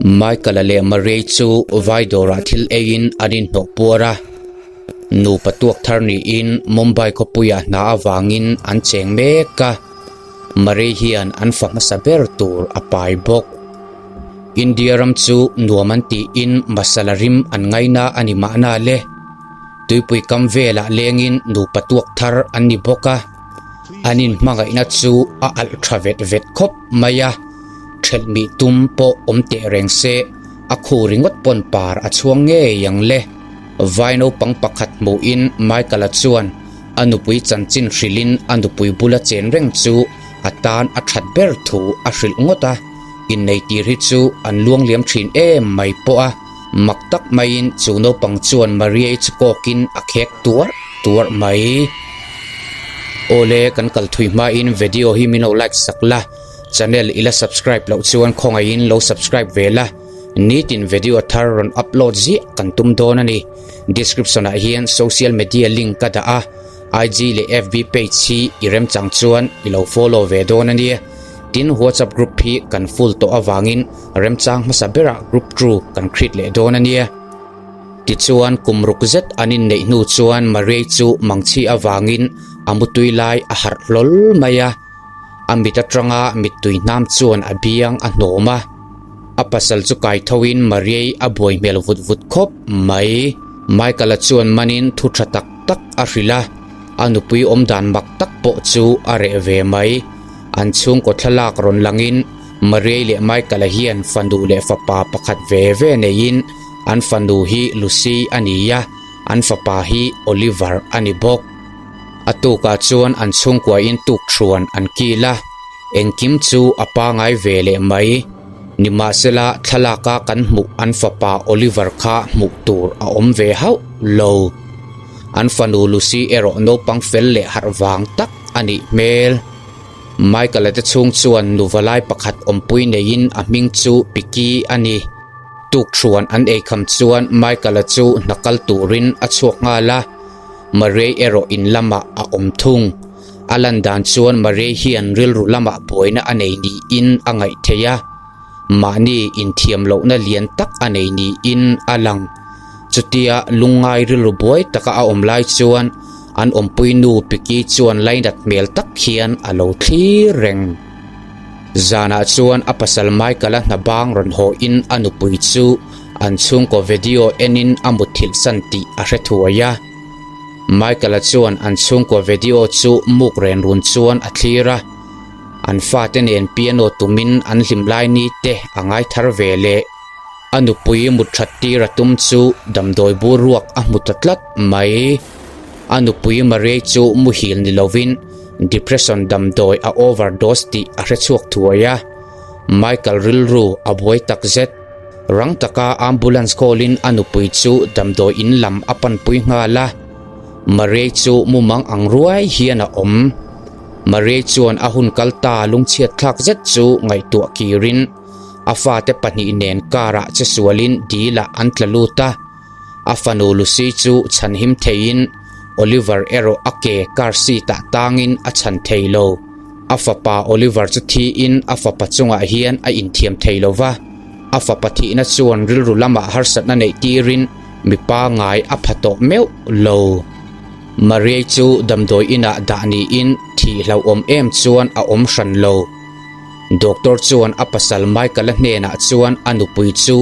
Michael-a leh Maria-i chu vai dawrah thil eiin an inhnawh puar a. Nupa tuak thar niin Mumbai khawpuiah hna avangin an cheng mek a. Maria hian an fa hmasa ber tur a pai bawk. India ram chu nuam an tiin masala rim an ngaina a ni mahna le. Tuipui kam velah lengin nupa tuak thar an ni bawk a. An inhmangaihna chu a alh tha vet vet khawp mai a, thelh mih tum pawh awm teh reng se, a khu ringawt pawn par a chhuang ngei ang le. Vai naupang pakhat hmuhin Michael-a chuan a nupui chanchin hrilhin a nupui bula chen reng chu a tan a that ber thu a hrilh ngawt a, innei tir hi chu an luangliam thin em mai pawh a, mak tak maiin chu naupang chuan Maria-i chu kawkin a khek tuarh tuarh mai. Awle kan kal thui hmain video hi min lo like sak la, channel ila subscribe loh chuan khawngaihin lo subscribe ve la, nitin video thar rawn upload ziah kan tum dawn a ni. Description ah hian social media link ka dah a, IG leh FB page hi i remchang chuan i lo follow ve dawn a nia. Tin WhatsApp group hi kan full tawh avangin remchang hmasa berah group tru kan create leh dawn a nia. Tichuan, kum ruk zet an inneih hnu chuan Maria chu mangchhi avangin a mutui lai a harh hlawl mai a. A mit atanga mittui hnam chuan a biang a hnawm a. A pasal chu kai thoin Maria a buai hmel vut vut khawp mai. Michael-a chuan manin thu tha tak tak a hrilh a, a nupui awm dan mak tak pawh chu a reh ve mai. An chhungkaw thlalak rawn langin Maria leh Michael-a hian fanu leh fapa pakhat ve ve neiin an fanu hi Lucy a ni a, an fapa hi Oliver a ni bawk. A tukah chuan an chhungkuain tukṭhuan an kil a, engkim chu a pangai ve leh mai. Nimahsela thlalaka kan hmuh an fapa Oliver kha hmuh tur a awm ve hauh lo. An fanu Lucy erawh naupang fel leh harh vang tak a nih hmel. Michael-a te chhung chuan nuva lai pakhat awmpui neiin a hming chu Piki a ni. Tukṭhuan an eikham chuan Michael-a chu hna kal turin a chhuak nghal a, Murray erawh in lamah a awm thung. A lan dan chuan Murray hian rilru lamah buaina a nei niin a ngaih theih a. Mahni inthiam lohna lian tak a nei niin a lang. Chutia lungngai rilru buai taka a awm lai chuan an awmpui nu Piki chuan lainat hmel tak hian a lo thlir reng. Zanah chuan a pasal Michael-a hna bang rawn hawhin a nupui chu an chhungkaw video enin a mutthilh san tih a hre thuai a. Michael-a chuan an chhungkaw video chu muk ren run chuan a thlir a. An fate nen piano tumin an hlim lai ni te a ngai thar ve leh. A nupui mut that tir a tum chu damdawi bur ruak a hmu ta tlat mai. A nupui Maria chu muhil ni lovin depression damdawi a overdose tih a hre chhuak thuai a. Michael rilru a buai tak zet. Rang taka ambulance call in a nupui chu damdawi in lam a panpui nghal a. Maria chu mumang ang ruai hian a awm. Maria chuan a hun kal ta lungchhiat thlak zet chu ngaihtuah kirin a fate pahnih nen car-ah che sualin dil-ah an tla lut a. A fanu Lucy chu chhanhim theiin Oliver erawh a ke car seat-ah tangin a chhan thei lo. A fapa Oliver chu thiin a fapa chungah hian a inthiam thei lo va. A fapa thihna chuan rilru lamah harsatna neih tirin mi pangngai a pha tawh meuh lo. Maria chu damdawi inah dah niin thih hlauhawm em chuan a awm hran lo. Doctor chuan a pasal Michael-a hnenah chuan a nupui chu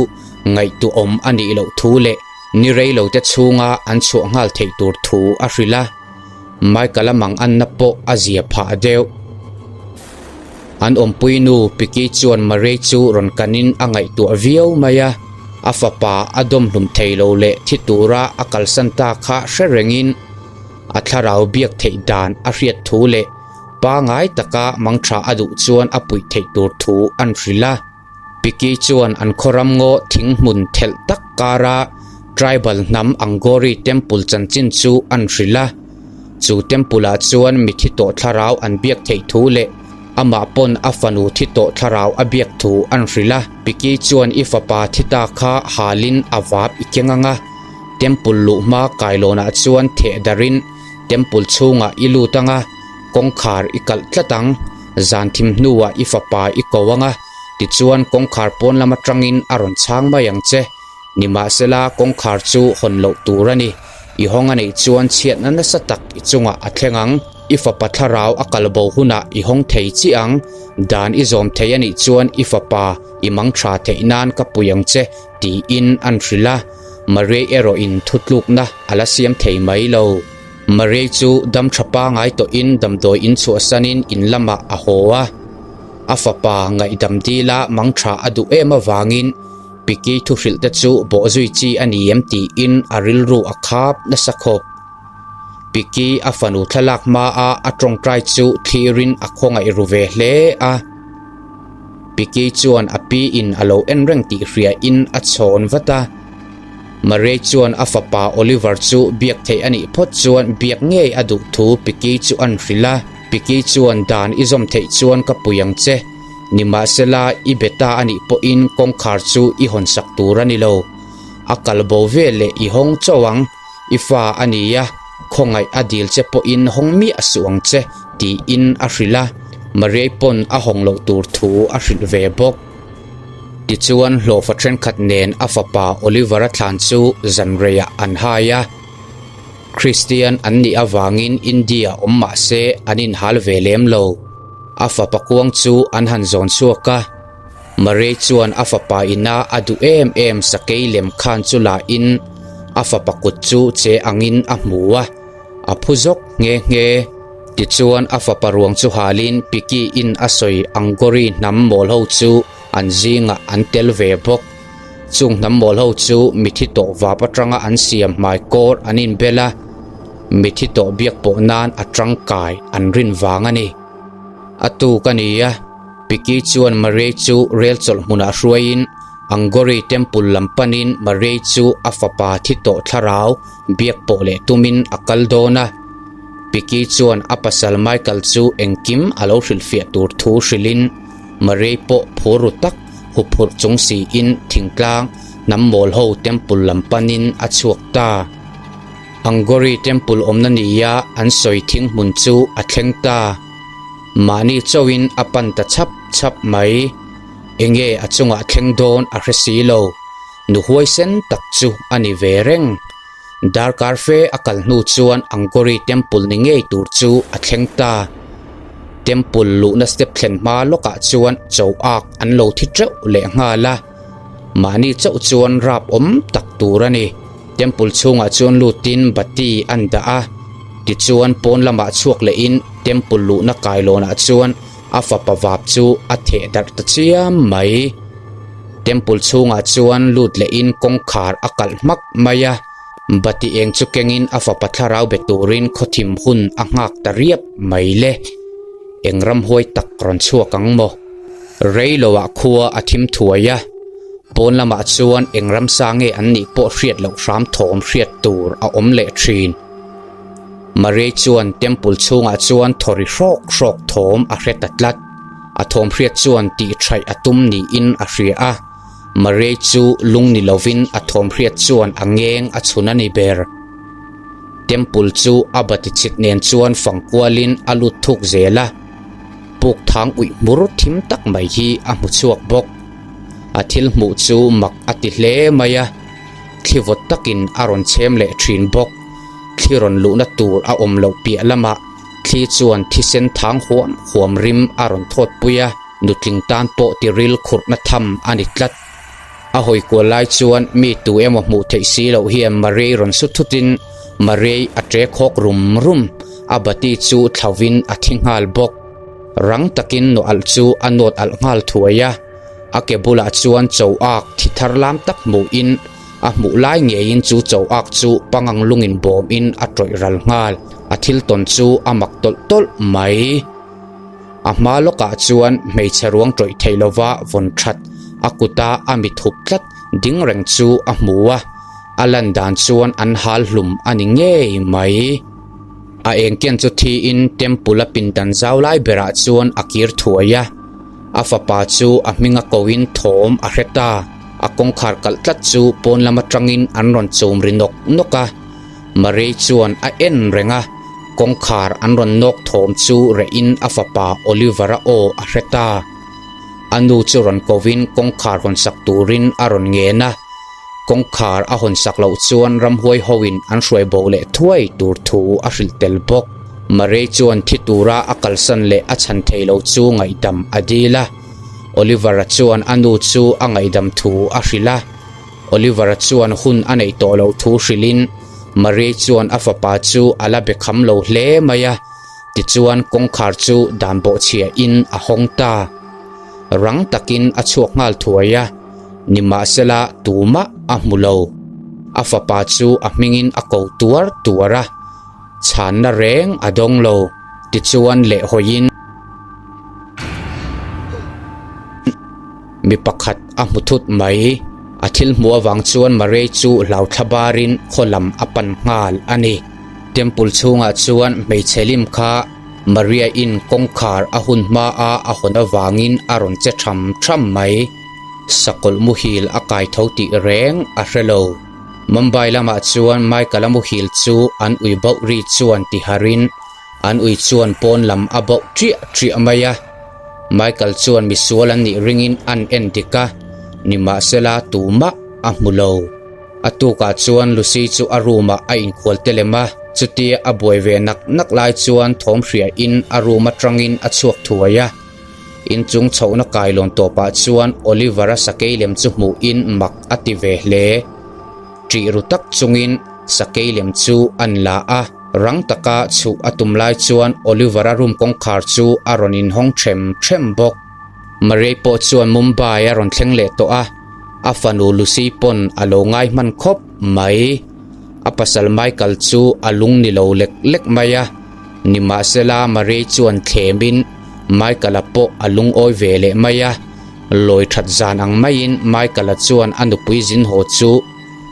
ngaihtuahawm a nih loh thu leh ni rei lo te chhunga an chhuah nghal theih tur thu a hrilh a. Michael-a manganna pawh a zia phah deuh. An awmpui nu Piki chuan Maria chu rawn kanin a ngaihtuah viau mai a, a fapa a dawmhlum thei lo leh thi tura a kalsan ta kha hre rengin a thlarau biak theih dan a hriat thu leh pangai taka mangtha a duh chuan a puih theih tur thu an hrilh a. Piki chuan an khawram ngaw thing hmun thelh tak kara tribal hnam Angkori temple chanchin chu an hrilh a. Chu temple ah chuan mi thi tawh thlarau an biak theih thu leh amah pawn a fanu thi tawh thlarau a biak thu an hrilh a. Piki chuan i fapa thi ta kha halin a vap i keng ang a, temple luh hma kailawnah chuan theh darin temple chhungah i lut ang a, kawngkhar i kalh tlat ang. Zan thim hnuah i fapa i ko ang a, Tichuan kawngkhar pawn lam atangin a rawn chhang mai ang che. Nimahsela kawngkhar chu hawn loh tur a ni. I hawng a neih chuan chhiatna nasa tak i chungah a thleng ang. I fapa thlarau a kal bo hunah i hawng thei chiah ang. Dan i zawm thei a nih chuan i fapa i mang tha theih nan ka pui ang che tiin an hrilh a. Maria erawhin thutlukna a la siam thei mai lo. Maria chu dam tha pangai tawhin damdawi in chhuahsanin in lamah a haw a. A fapa ngaihdam dila mang tha a duh em avangin Piki thuhrilh te chu bawhzui chi a ni em tiin a rilru a khap nasa khawp. Piki a fanu thlalak hmaa a tawngtai chu thlirin a khawngaih ru ve hle a. Piki chuan a pi in a lo en reng tih hria in a chhawn vat a. Maria chuan a fapa Oliver chu biak theih a nih phawt chuan biak ngei a duh thu Piki chu an hrilh a. Piki chuan dan i zawm theih chuan ka pui ang che. Nimahsela i be ta a nih pawhin kawngkhar chu i hawn sak tur a ni lo. A kal bo ve leh i hawng chauh ang. I fa a ni a, khawngaih a dil che pawhin hawng miah suh ang che, tiin a hrilh a. Mariai pawn a hawng loh tur thu a hrilh ve bawk. Tichuan hlawhfa thenkhat nen a fapa Oliver-a thlan chu zan reiah an hai a. Kristian an nih avangin India awm mah se an inhal ve lem lo. A fapa kuang chu an han zawn chhuak a. Maria chuan a fapa ina a duh em em sakei lem khan chu la in a fapa kut chu che angin a hmu a, a phu zawk nghe nghe. Tichuan a fapa ruang chu halin Piki in a sawi Angkori hnam mawl ho chu an zingah an tel ve bawk. Chung hnam mawl ho chu mithi tawh vap atanga an siam hmai kawr an inbel a, mithi tawh biak pawh nan a tangkai an rin vang a ni. A tuk a ni a. Piki chuan Maria chu rel chawlh hmunah hruaiin Angkori Temple lam panin Maria chu a fapa thi tawh thlarau biak pawh leh tumin a kal dawn a. Piki chuan a pasal Michael chu engkim a lo hrilhfiah tur thu hrilhin Maria pawh phur ru tak huphurh chung siin thingtlang hnam mawl ho temple lam panin a chhuak ta. Angkori Temple awmna nia an sawi thing hmun chu a thleng ta. Mahni chauhin a pan ta chhap chhap mai. Enge a chungah thleng dawn a hre si lo. Nu huaisen tak chu a ni ve reng. Darkar fe a kal hnu chuan Angkori Temple ni ngei tur chu a thleng ta. Temple luhna step thlen hma lawkah chuan cho ak an lo thi teuh leh nghal a. Mahni chauh chuan rap awm tak tur a ni. Temple chhungah chuan lutin bati an dah a, tichuan pawn lamah chhuak lehin temple luhna kailawnah chuan a fapa vap chu a theh darh ta chiam mai. Temple chhungah chuan lut lehin kawngkhar a kalh hmak mai a, bati eng chu kengin a fapa thlarau be turin khawthim hun a nghak ta riap mai le. Eng ramhuai tak rawn chhuak ang maw? Rei loah khua a thim thuai a, pawn lamah chuan eng ramsa nge an nih pawh hriat loh hram thawm hriat tur a awm leh thin. Maria chuan temple chhungah chuan thaw ri hrawk hrawk thawm a hre ta tlat. A thawm hriat chuan tih thaih a tum niin a hria a, Maria chu lung ni lovin a thawm hriat chuan a ngeng a chhun a ni ber. Temple chu a bati chhit nen chuan fang kualin a lut thuk zel a. Puk thang uih hmur thim tak mai hi a hmu chhuak bawk. A thil hmuh chu mak a ti hle mai a, thli vawt takin a rawn chhem leh thin bawk. Thli rawn luhna tur a awm loh piah lamah thli chuan thisen thang huam huam rim a rawn thawt pui a, nutling tan pawh tiril khurhna tham a ni tlat. A hawi kual lai chuan mi tu emaw hmuh theih si loh hian Maria rawn su thutin Maria a ṭe khawk rum rum, a bati chu thlauvin a thi nghal bawk. Rang takin nawh alh chu a nawt alh nghal thuai a, a ke bulah chuan cho ak thi thar lam tak hmuhin a hmuh lai ngeiin chu cho ak chu pangang lungin bawmin a tawih ral nghal, a thil tawn chu a mak tawlh tawlh mai. A hma lawkah chuan hmeichhe ruang tawih theih lova vawn that a kuta a mi thup tlat ding reng chu a hmu a, a lan dan chuan an hal hlum a ni ngei mai. A engken chu thiin temple a pindan zau lai berah chuan a kir thuai a, a fapa chu a hminga koin thawm a hre ta, a kawngkhar kalh tlat chu pawn lam atangin an rawn chum ri nawk nawk a. Maria chuan a en reng a, kawngkhar an rawn nawk thawm chu rehin a fapa Oliver-a aw a hre ta. A nu chu rawn kovin kawngkhar hawn sak turin a rawn ngen a, kawngkhar a hawn sak loh chuan ramhuai hoin an hruai bo leh thuai tur thu a hrilh tel bawk. Murray chuan thi tura a kalsan leh a chhan thei lo chu ngaihdam a dil a, Oliver-a chuan a nu chu a ngaihdam thu a hrilh a. Oliver-a chuan hun a neih tawh loh thu hrilhin Murray chuan a fapa chu a la be kham lo hle mai a. Tichuan kawngkhar chu dan bawhchhiahin a hawng ta. Rang takin a chhuak nghal thuai a, nimahsela tumah a hmu lo. A fapa chu a hmingin a ko tuar tuar a, chhanna reng a dawng lo. Tichuan lehhawiin. Mi pakhat a hmu thut mai. A thil hmuh avang chuan Murray chu hlauthla barin khaw lam a pan nghal a ni. Temple chhungah chuan hmeichhe lim kha Maria-in kawngkhar a hun hmaa a hawn avangin a rawn che tham tham mai. Sakawlh muhil a kai tho tih reng a hre lo. Mumbai lamah chuan Michael-a muhil chu an ui bauh ri chuan tiharin an ui chuan pawn lam a bauh triah triah mai a. Michael chuan misual an nih ringin an en dik a, nimahsela tumah a hmu lo. A tukah chuan Lucy chu a room ah a inkhual te lem a, chutia a buai ve nak nak lai chuan thawm hriain a room atangin a chhuak thuai a. Inchung chhohna kailawn tawpah chuan Oliver-a sakei lem chu hmuhin mak a ti ve hle. Ṭih ru tak chungin sakei lem chu an la a. Rang taka chhuh a tum lai chuan Oliver-a room kawngkhar chu a rawn inhawng ṭhem ṭhem bawk. Murray pawh chuan Mumbai a rawn thleng leh tawh a, a fanu Lucy pawn a lo ngai hman khawp mai. A pasal Michael chu a lung ni lo lek lek mai a, nimahsela Murray chuan thlemin Michael-a pawh a lungawi ve leh mai a. Lawi that zan ang maiin Michael-a chuan a nupui zin haw chu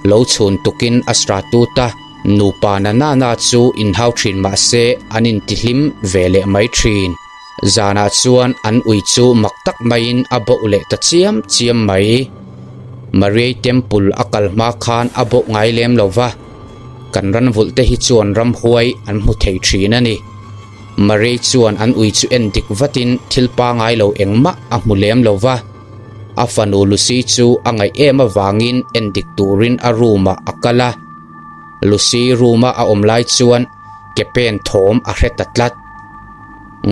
lo chhun tukin a sra tut a. Nupa na nana chu inhau thin mah se an intihlim ve leh mai thin. Zanah chuan an ui chu mak tak maiin a bauh leh ta chiam chiam mai. Mariai Temple a kal hma khan a bauh ngai lem lo va, kan ran vulh te hi chuan ramhuai an hmu thei thin a ni. Mariai chuan an ui chu en dik vatin thil pangai lo engmah a hmu lem lo va. A fanu Lucy chu a ngaih em avangin en dik turin a room ah a kal a. Lucy room a a awm lai chuan ke pen thawm a hre ta tlat.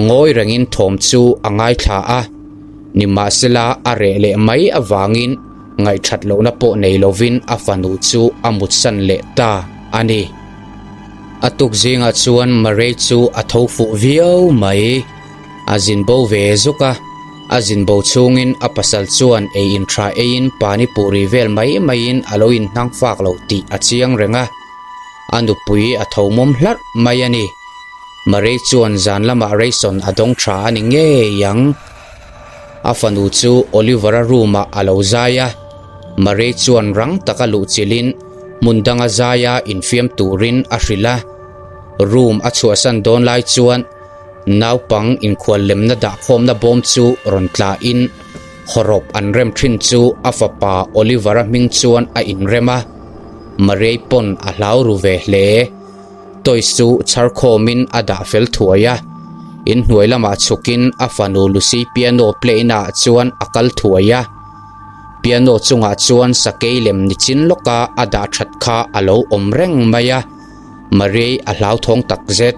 Ngawi rengin thawm chu a ngaithla a, nimahsela a reh leh mai avangin ngaihthat lohna pawh nei lovin a fanu chu a mutsan leh ta a ni. A tuk zingah chuan Murray chu a tho fuh viau mai. A zin bo ve zuk a, a zin bo chhungin a pasal chuan ei in tha eiin pani puri vel mai maiin a lo inhnang fak lo tih a chiang reng a, a nupui a tho mawm hlarh mai a ni. Murray chuan zan lamah Rayson a dawng tha a ni ngei ang. A fanu chu Oliver-a room-ah a lo zai a, Murray chuan rang taka luhchilhin hmun danga zaia infiam turin a hrilh a. Room a chhuahsan dawn lai chuan Naupang inkhual lemna dahkhawmna bawm chu rawn tlahin hawrawp an rem thin chu a fapa Oliver-a hming chuan a inrem a, Murray pawn a hlau ru ve hle. Toys chu chhar khawmin a dah fel thuai a, inhnuai lamah chhukin a fanu Lucy piano play-na ah chuan a kal thuai a. Piano chungah chuan sakei lem nichin lawka a dah that kha a lo awm reng mai a. Murray a hlauthawng tak zet.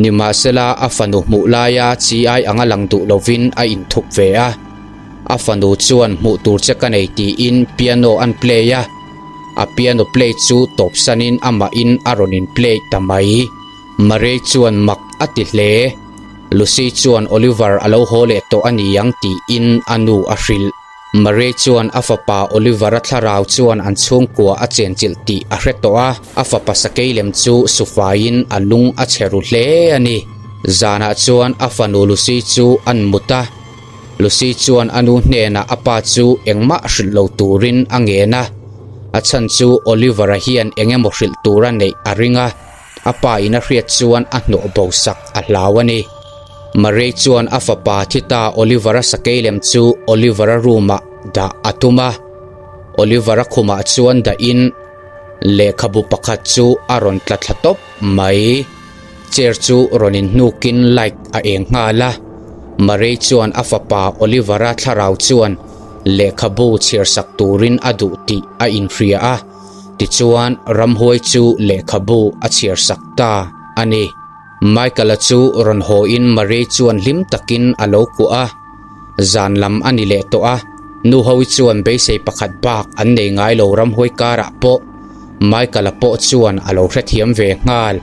Nimahsela a fanu hmuh laia chi ai anga lang duh lovin a inthup ve a. A fanu chuan hmuh tur che ka nei tiin piano an play a. A piano play chu tawpsanin amahin a rawn in play ta mai. Murray chuan mak a ti hle. Lucy chuan Oliver a lo haw leh tawh a ni ang tiin a nu a hrilh. Murray chuan a fapa Oliver-a thlarau chuan an chhungkua a chenchilh tih a hre tawh a, a fapa sakei lem chu sufaiin a lung a chhe ru hle a ni. Zanah chuan a fanu Lucy chu an mut a, Lucy chuan a nu hnenah a pa chu engmah hrilh lo turin a ngen a, a chhan chu Oliver-a hian eng emaw hrilh tura neih a ring a. A pa in a hriat chuan a hnawh bo sak a hlau a ni. Murray chuan a fapa thi ta Oliver-a sakei lem chu Oliver-a room-ah dah a tum a. Oliver-a khumah chuan dahin lehkhabu pakhat chu a rawn tla thla tawp mai. Chair chu rawn inhnukin light a eng nghal a. Murray chuan a fapa Oliver-a thlarau chuan lehkhabu chhiarsak turin a duh tih a inhria a, tichuan ramhuai chu lehkhabu a chhiarsak ta a ni. Michael-a chu rawn hawiin Murray chuan hlim takin a lo kuah a. Zan lam a ni leh tawh a, nuho-i chuan beisei pakhat bak an nei ngai lo ramhuai karah pawh Michael-a pawh chuan a lo hrethiam ve nghal.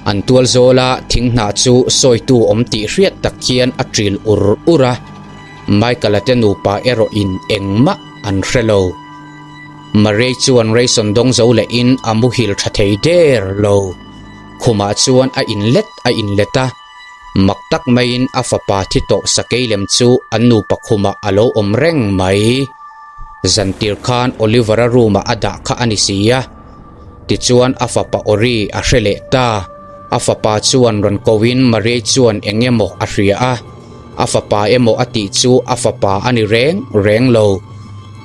An tual zawla thing hnah chu sawitu awm tih hriat tak hian a ṭil ur ur a, Michael-a te nupa erawhin engmah an hre lo. Murray chuan ration dawng zo lehin a muhil ṭha thei der lo. Khumah chuan a inlet a inlet a, mak tak maiin a fapa thi tawh sakei lem chu an nupa khumah a lo awm reng mai. Zantir khan Oliver-a room-ah a dah kha a ni si a. Tichuan a fapa Ori a hre leh ta. A fapa chuan rawn koin Maria chuan eng emaw a hria a, a fapa emaw a tih chu a fapa a ni reng reng lo.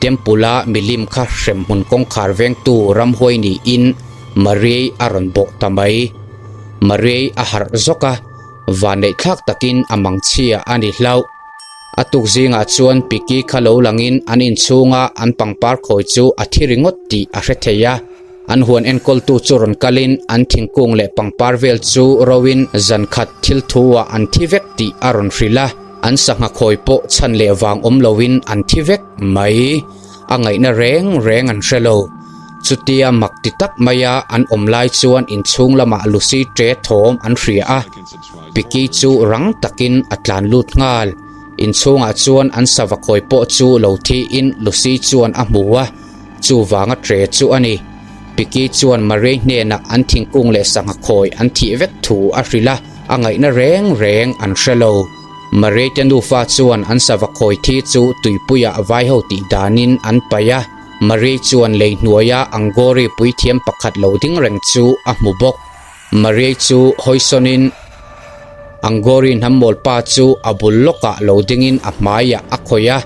Temple-a milim kha hremhmun kawngkhar vengtu ramhuai niin Maria a rawn bawh ta mai. Maria a harh zawk a, vanneihthlak takin a mangchhia a ni hlauh. A tuk zingah chuan Piki kha lo langin an inchhunga an pangpar khawi chu a thi ringawt tih a hre thei a. An huan enkawltu chu rawn kalin an thingkung leh pangpar vel chu roin zan khat thil thu-ah an thi vek tih a rawn hrilh a. An sangha khawi pawh chhan leh vang awm loin an thi vek mai. A ngaihna reng reng an hre lo. Chutia mak ti tak maia an awm lai chuan inchhung lamah Lucy ṭe thawm an hria a. Piki chu rang takin a tlan lut nghal. Inchhungah chuan an sava khawi pawh chu lo thiin Lucy chuan a hmu a, chuvanga ṭe chu a ni. Piki chuan Maria hnenah an thingkung leh sangha khawi an thih vek thu a hrilh a, a ngaihna reng reng an hre lo. Maria te nufa chuan an sava khawi thi chu tuipuiah vaiho tih danin an paih a, Maria chuan lei hnuaia Angori puithiam pakhat lo ding reng chu a hmu bawk. Maria chu hawisawnin Angori hnammawl pa chu a bul lawkah lo dingin a hmaiah a khawih a,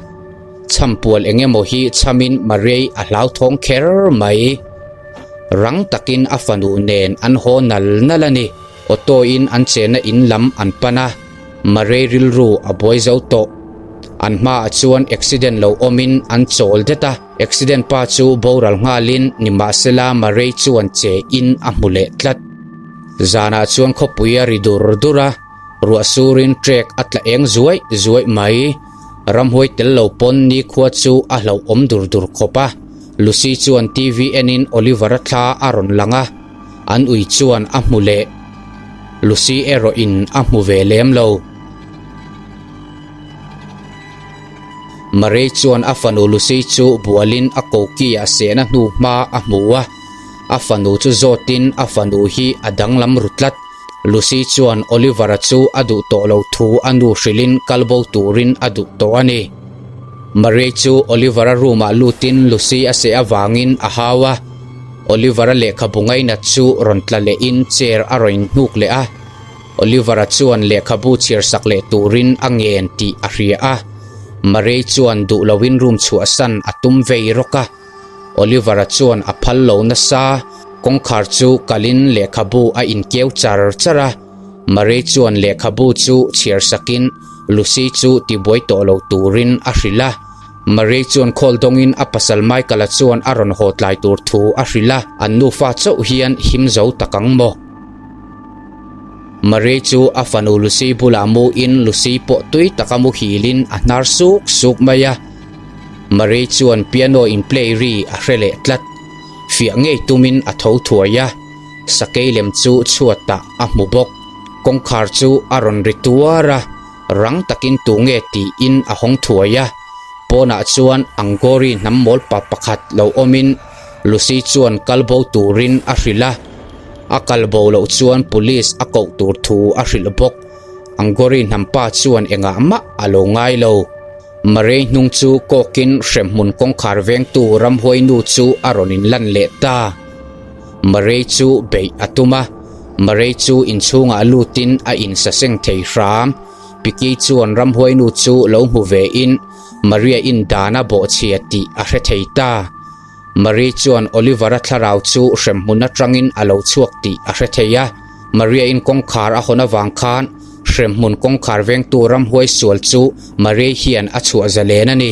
chhampual eng emaw hi chhamin Maria a hlauthawng kher mai. Rang takin a fanu nen an haw nal nal a ni. Auto-in an chenna in lam an pan a, Maria rilru a buai zo tawh. An hmaah chuan accident lo awmin an chawl det a. Accident pa chu boral nghalin nimahsela Murray chuan che in a hmu leh tlat. Zanah chuan khawpui a ri dur dur a, ruah surin trek a tla eng zuaih zuaih mai. Ramhuai tel lo pawn nikhua chu a hlauhawm dur dur khawp a. Lucy chuan TV enin Oliver-a thla a rawn lang a, an ui chuan a hmu leh. Lucy erawhin a hmu ve lem lo. Murray chuan a fanu Lucy chu bualin a koki-ah sehna hnu hma a hmu a, a fanu chu zawtin a fanu hi a danglam ru tlat. Lucy chuan Oliver-a chu a duh tawh lo thu a nu hrilhin kal bo turin a duh tawh a ni. Murray chu Oliver-a room-ah lutin Lucy a seh avangin a hau a, Oliver-a lehkhabu ngainat chu rawn tla lehin chair a rawn inhnuk leh a. Oliver-a chuan lehkhabu chhiarsak leh turin a ngen tih a hria a, Murray chuan duh loin room chhuahsan a tum vei rawk a. Oliver-a chuan a phal lo nasa, kawngkhar chu kalin lehkhabu a inkeu char char a. Murray chuan lehkhabu chu chhiarsakin Lucy chu tibuai tawh lo turin a hrilh a. Murray chuan call dawngin a pasal Michael-a chuan a rawn haw tlai tur thu a hrilh a, an nufa chauh hian him zo tak ang maw? Marie chu a fanu Lucy bulah muin Lucy pawh tui taka muhilin a hnar suk suk mai a. Marie chuan piano in play ri a hre leh tlat. Fiah ngei tumin a tho thuai a, sakei lem chu chhuatah a hmu bawk. Kawngkhar chu a rawn ri tuar a, rang takin tu nge tiin a hawng thuai a. Pawnah chuan Angori hnam mawl pa pakhat lo awmin Lucy chuan kal bo turin a hrilh a. A kal bo loh chuan police a koh tur thu a hrilh bawk. Angori hnampa chuan engah mah a lo ngai lo. Murray hnung chu kawkin hremhmun kawngkhar vengtu ramhuai nu chu a rawn inlan leh ta. Murray chu beih a tum a, Murray chu inchhungah lutin a insaseng thei hram. Picky chuan ramhuai nu chu lo hmu vein Maria-in dan a bawhchhia tih a hre thei ta. Marie chuan Oliver-a thlarau chu hremhmun atangin a lo chhuak tih a hre thei a. Maria-in kawngkhar a hawn avang khan. Hremhmun kawngkhar vengtu ramhuai sual chu Marie hian a chhuah zalen a ni.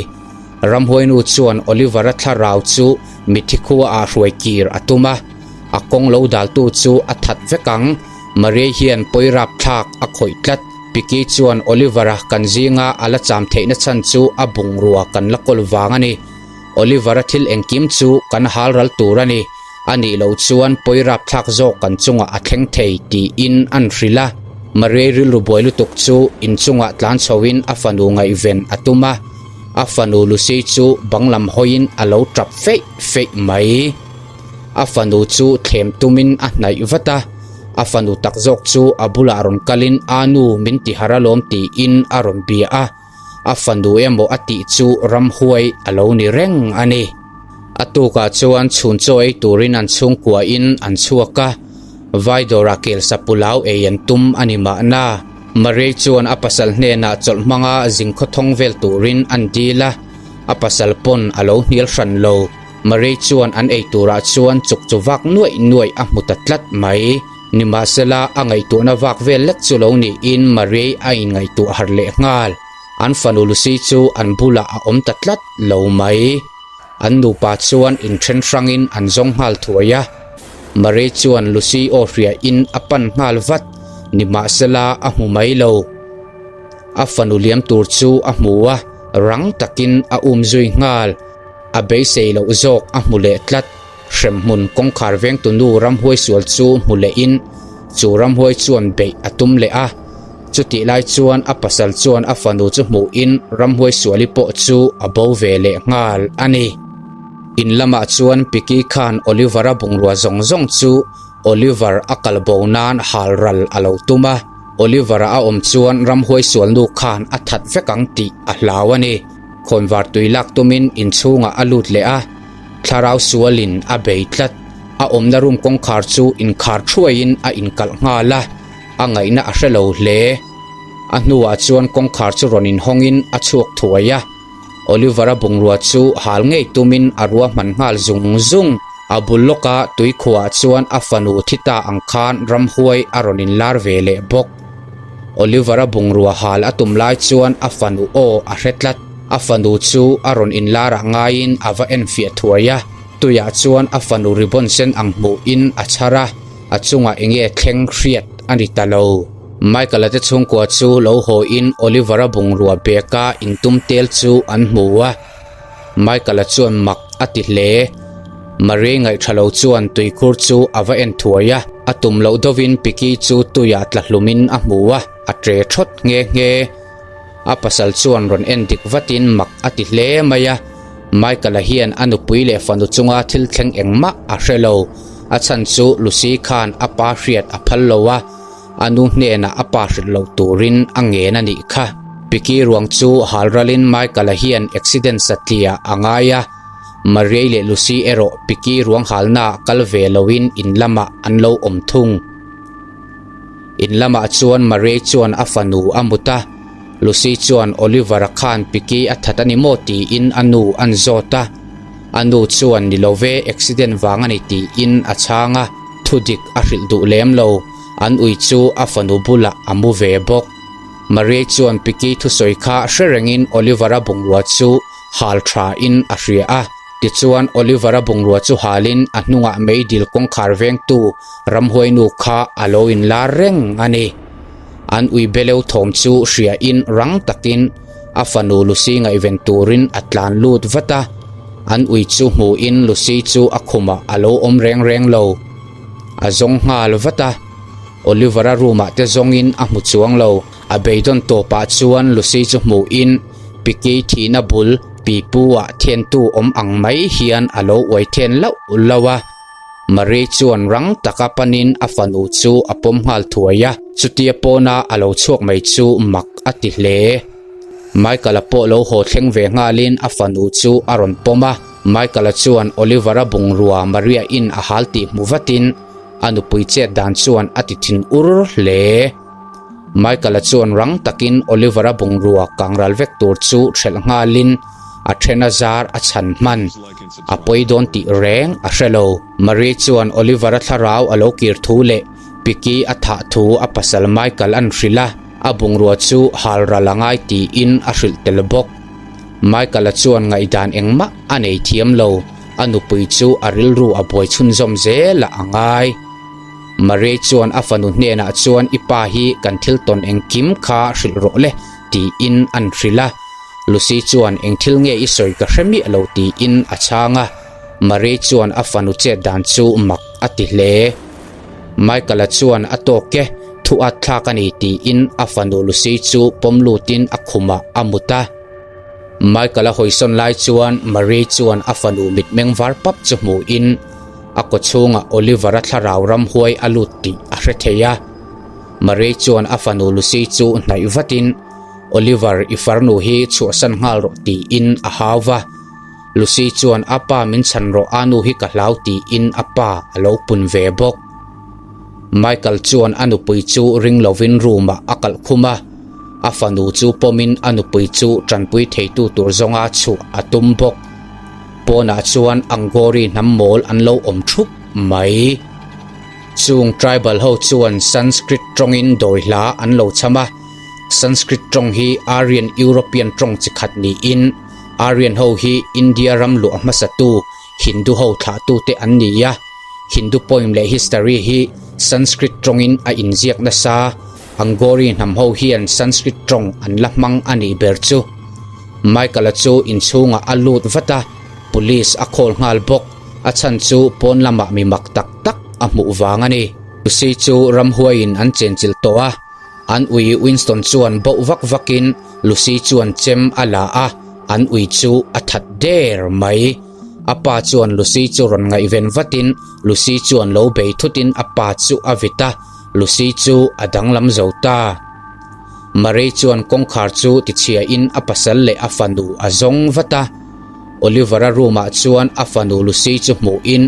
Ramhuainu chuan Oliver-a thlarau chu mitthi khua ah hruai kir a tum a, a kawng lo daltu chu a that vek ang. Marie hian pawi rapthlak a khawih tlat. Picky chuan Oliver-a kan zinga a la cham theihna chhan chu a bungrua kan la kawl vang a ni. Oliver-a thil engkim chu kan hal ral tur a ni. A nih loh chuan pawi rapthlak zawk kan chungah a thleng thei tiin an hrilh a. Marie rilru buai lutuk chu inchungah tlan chhoin a fanu ngaihven a tum a. A fanu Lucy chu bang lam hawiin a lo tap feih feih mai. A fanu chu thlem tumin a hnaih vat a, a fanu tak zawk chu a bulah rawn kalin a nu min ti harh alawm tiin a rawn bia a, a fanu emaw a tih chu ramhuai a lo ni reng a ni. A tukah chuan chhun chaw ei turin an chhungkuain an chhuak a, Vaidawrah kel sapulau ei an tum a ni mahna. Marie chuan a pasal hnenah chawlh hmanga zingkhawthawng vel turin an dil a, a pasal pawn a lo hnial hran lo. Marie chuan an ei turah chuan chuk chu vak nuaih nuaih a hmu ta tlat mai. Nimahsela, a ngaihtuahna vak vel lek chu lo niin Marie a inngaihtuah harh leh nghal. An fanu Lucy chu an bulah a awm ta tlat lo mai. An nupa chuan inthen hrangin an zawng nghal thuai a. Marie chuan Lucy aw hriain a pan nghal vat, nimahsela a hmu mai lo. A fanu liam tur chu a hmu a, rang takin a um zui nghal. A beisei loh zawk a hmu leh tlat. Hremhmun kawngkhar vengtu nu ramhuai sual chu hmu lehin chu ramhuai chuan beih a tum leh a. Chutih lai chuan a pasal chuan a fanu chu hmuhin ramhuai suali pawh chu a bo ve leh nghal a ni. In lamah chuan Picky khan Oliver-a bungrua zawng zawng chu Oliver a kal bo nan hal ral a lo tum a. Oliver-a a awm chuan ramhuai sual nu khan a that vek ang tih a hlau a ni. Khawnvar tui lak tumin inchhungah a lut leh a, thlarau sualin a bei tlat. A awmna room kawngkhar chu inkhar thuaiin a inkalh nghal a, a ngaihna a hre lo hle. A hnuah chuan kawngkhar chu rawn inhawngin a chhuak thuai a, Oliver-a bungrua chu hal ngei tumin a ruahman nghal zung zung. A bul lawka tuikhuah chuan a fanu thi ta ang khan ramhuai a rawn inlar ve leh bawk. Oliver-a bungrua hal a tum lai chuan a fanu aw a hre tlat. A fanu chu a rawn inlarah ngaiin a va enfiah thuai a, tuiah chuan a fanu ribbon sen ang hmuhin a chhar a, a chungah enge thleng hriat a ni ta lo. Michael-a te chhungkua chu lo hawiin Oliver-a bungrua bag-a intum tel chu an hmu a. Michael-a chuan mak a ti hle. Marie ngaihṭha lo chuan tuikhur chu a va en thuai a, a tum loh deuhin Picky chu tuiah tla hlumin a hmu a, a ṭe ṭhawt nghe nghe. A pasal chuan rawn en dik vatin mak a ti hle mai a. Michael-a hian a nupui leh fanu chunga thil thleng engmah a hre lo. A chhan chu Lucy khan a pa hriat a phal lo a. A nu hnenah a pa hrilh loh turin a ngen a nih kha. Picky ruang chu hal ralin Michael-a hian accident satliah a ngai a, Mariei leh Lucy erawh Picky ruang halnaah kal ve loin in lamah an lo awm thung. In lamah chuan Mariei chuan a fanu a mut a, Lucy chuan Oliver-a khan Picky a that a ni maw tiin a nu an zawt a. A nu chuan ni lo ve, accident vang a ni tiin a chhang a, thudik a hrilh duh lem lo. An ui chu a fanu bulah a mu ve bawk. Marie chuan Picky thusawi kha hre rengin Oliver-a bungrua chu hal thain a hria a. Tichuan Oliver-a bungrua chu halin a hnungah meidil kawngkhar vengtu ramhuainu kha a lo inlar reng a ni. An ui beleu thawm chu hriain rang takin a fanu Lucy ngaihven turin a tlan lut vat a. An ui chu hmuhin Lucy chu a khumah a lo awm reng reng lo. A zawng nghal vat a, Oliver-a room-ah te zawngin a hmu chuang lo. A beidawn tawpah chuan Lucy chu hmuhin Picky thihna bul pipu-ah thiantu awm ang mai hian a lo uai then lauh lauh a. Marie chuan rang taka panin a fanu chu a pawm nghal thuai a, chutia pawna a lo chhuak mai chu mak a ti hle. Michael-a pawh lo haw thleng ve nghalin a fanu chu a rawn pawm a. Michael-a chuan Oliver-a bungrua Maria-in a hal tih hmu vatin a nupui chet dan chuan a ti thin ur hle. Michael-a chuan rang takin Oliver-a bungrua kangral vek tur chu hrelh nghalin a then a zar a chhan hman. A pawi dawn tih reng a hre lo. Maria chuan Oliver-a thlarau a lo kir thu leh Picky a thah thu a pasal Michael an hrilh a. A bungrua chu hal ral a ngai tiin a hrilh tel bawk. Michael-a chuan ngaihdan engmah a nei thiam lo, a nupui chu a rilru a buai chhunzawm zel a a ngai. Maria chuan a fanu hnenah chuan i pa hi kan thil tawn engkim kha hrilh rawh le tiin an hrilh a. Lucy chuan eng thil nge i sawi ka hre miah lo tiin a chhang a. Maria chuan a fanu chet dan chu mak a ti hle. Michael-a chuan a tawk e, thu at thlak a ni tiin a fanu Lucy chu pawm lutin a khumah a mut a. Michael-a hawisawn lai chuan Maria chuan a fanu mitmeng var pap chu hmuhin a kawchhungah Oliver-a thlarau ramhuai a lut tih a hre thei a. Maria chuan a fanu Lucy chu hnaih vatin, Oliver, i farnu hi chhuahsan nghal rawh tiin a hau va. Lucy chuan a pa min chhan rawh a nu hi ka hlau tiin a pa a lo pun ve bawk. Michael chuan a nupui chu ring lovin room ah a kalh khum a, a fanu chu pawmin a nupui chu tanpui theitu tur zawnga chhuah a tum bawk. Pawnah chuan Angori hnam mawl an lo awm thup mai. Chung tribal ho chuan Sanskrit tawngin dawi hla an lo chham a, Sanskrit tawng hi Aryan European tawng chi khat niin, Aryan ho hi India ram luah hmasatu Hindu ho thlahtute an ni a, Hindu poem leh history hi Sanskrit tawngin a inziak nasa. Angori hnam ho hian Sanskrit tawng an la hmang a nih ber chu. Michael-a chu inchhungah a lut vat a, police a call nghal bawk. A chhan chu pawn lamah mi mak tak tak a hmuh vang a ni. Lucy chu ramhuaiin an chenchilh tawh a. An ui Winston chuan boh vak vakin Lucy chuan chem a la a, an ui chu a that der mai. A pa chuan Lucy chu rawn ngaihven vatin Lucy chuan lo bei thutin a pa chu a vit a, Lucy chu a danglam zo ta. Murray chuan kawngkhar chu tichhiain a pasal leh a fanu a zawng vat a. Oliver-a room-ah chuan a fanu Lucy chu hmuhin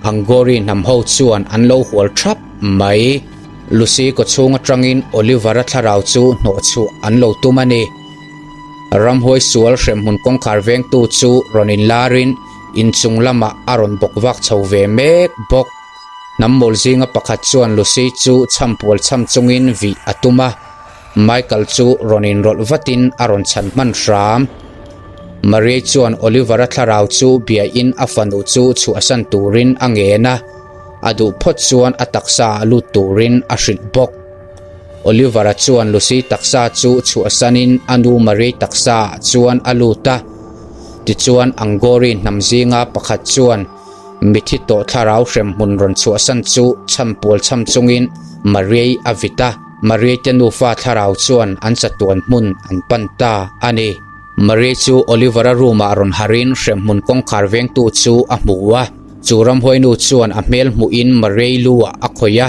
Angori hnam ho chuan an lo hual thap mai. Lucy kawchhung atangin Oliver-a thlarau chu hnawhchhuah an lo tum a ni. Ramhuai sual hremhmun kawngkhar vengtu chu rawn inlarin inchung lamah a rawn bawk vak chho ve mek bawk. Hnam mawl zinga pakhat chuan Lucy chu chhampual chham chungin vih a tum a, Michael chu rawn inrawlh vatin a rawn chhan hman hram. Maria chuan Oliver-a thlarau chu biain a fanu chu chhuahsan turin a ngen a. A duh phawt chuan a taksa ah lut turin a hrilh bawk. Oliver-a chuan Lucy taksa chu chhuahsanin a nu Marie taksa ah chuan a lut a. Tichuan Angori hnam zinga pakhat chuan mithi tawh thlarau hremhmun rawn chhuahsan chu chhampual chham chungin Marie a vit a. Marie te nufa thlarau chuan an chatuan hmun an pan ta a ni. Marie chu Oliver-a room ah rawn harin hremhmun kawngkhar vengtu chu a hmu a. Chu ramhuainu chuan a hmel hmuhin Murray lu ah a khawih a,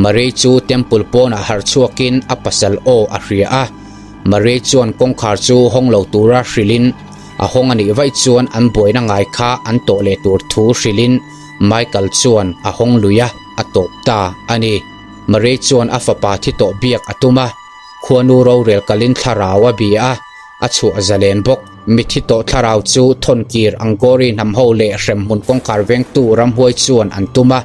Murray chu temple pawnah harh chhuakin a pasal aw a hria a. Murray chuan kawngkhar chu hawng lo tura hrilhin a hawng a nih vaih chuan an buaina ngai kha an tawh leh tur thu hrilhin Michael chuan a hawng lui a, a tawp ta a ni. Murray chuan a fapa thi tawh biak a tum a, khuanu rorel kalin thlarau a bia a, a chhuah zalen bawk. Mithi tawh thlarau chu thawnkir Angkori hnam ho leh hremhmun kawngkhar vengtu ramhuai chuan an tum a,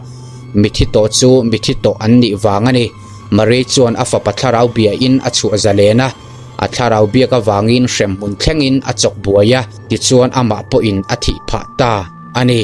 mithi tawh chu mithi tawh an nih vang a ni. Marie chuan a fapa thlarau biain a chhuah zalen a, a thlarau biak avangin hremhmun thlengin a chawk buai a, tichuan amah pawhin a thih phah ta a ni.